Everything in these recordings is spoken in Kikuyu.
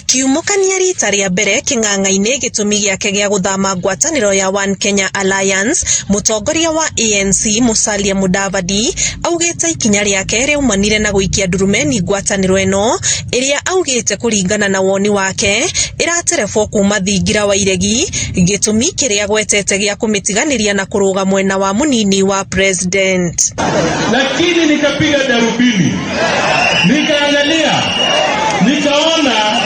Akiumũkania rita rĩa mbere kĩng'ang'a-inĩ gĩtũmi gĩake gĩa gũthama ngwatanĩro ya One Kenya Alliance, mũtongoria wa ANC Musalia Mudavadi augĩte ikinya rĩake rĩaumanire na gũikia ndurumeni ngwatanĩro ĩno ĩrĩa augĩte kũringana na woni wake ĩraterebwo kuma thingira wa iregi, gĩtũmi kĩrĩa agwetete gĩa kũmĩtiganĩria na kũrũga mwena wa mũnini wa president. Lakini nikapiga darubini nikaangalia, nikaona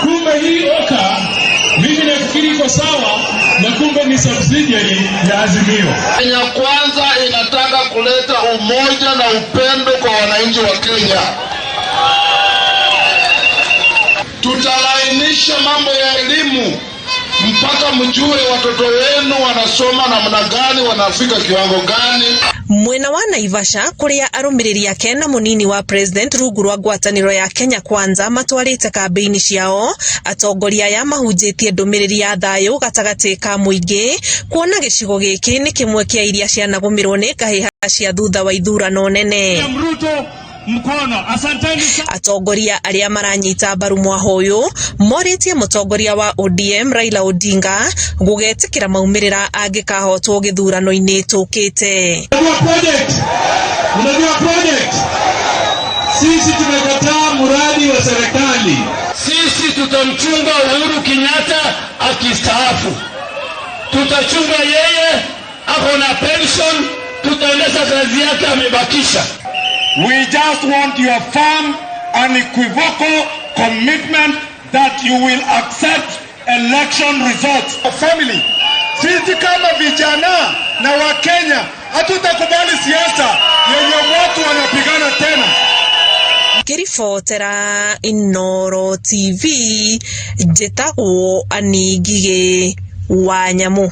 kumbe hii OKA mimi nafikiri iko sawa, na kumbe ni subsidiary ya Azimio. Kenya Kwanza inataka kuleta umoja na upendo kwa wananchi wa Kenya. Tutalainisha mambo ya elimu mpaka mjue watoto wenu wanasoma namna gani, wanafika kiwango gani. Mwena wa Naivasha kuria arũmĩrĩri ake na mũnini wa president rungu rwa ngwatanĩro ya Kenya Kwanza matwarĩte kambĩini ciao, atongoria aya mahunjĩtie ndũmĩrĩri ya thayũ gatagatĩ ka mũingĩ, kuona gĩcigo gĩkĩ nĩ kĩmwe kĩa iria cianagũmĩrwo nĩ ngahĩha cia thutha wa ithurano nene. Ruto mkono. Asanteni sana. Atongoria arĩa maranyita mbaru mwaho ũyũ morĩtie mũtongoria wa ODM Raila Odinga gũgetĩkĩra maumĩrĩra angĩkahotwo gĩthurano-inĩ tũkĩte. Unajua project? Unajua project? Sisi tumekataa mradi wa serikali. Sisi tutamchunga Uhuru Kenyatta akistaafu, tutachunga yeye, ako na pension, tutaendesha kazi yake amebakisha. We just want your firm, unequivocal commitment that you will accept election results. Family, sisi kama vijana na Wakenya hatutakubali siasa yenye watu wanapigana tena. Ngĩribotera Inooro TV, njĩtagwo Annie Ngigĩ wa Nyamũ.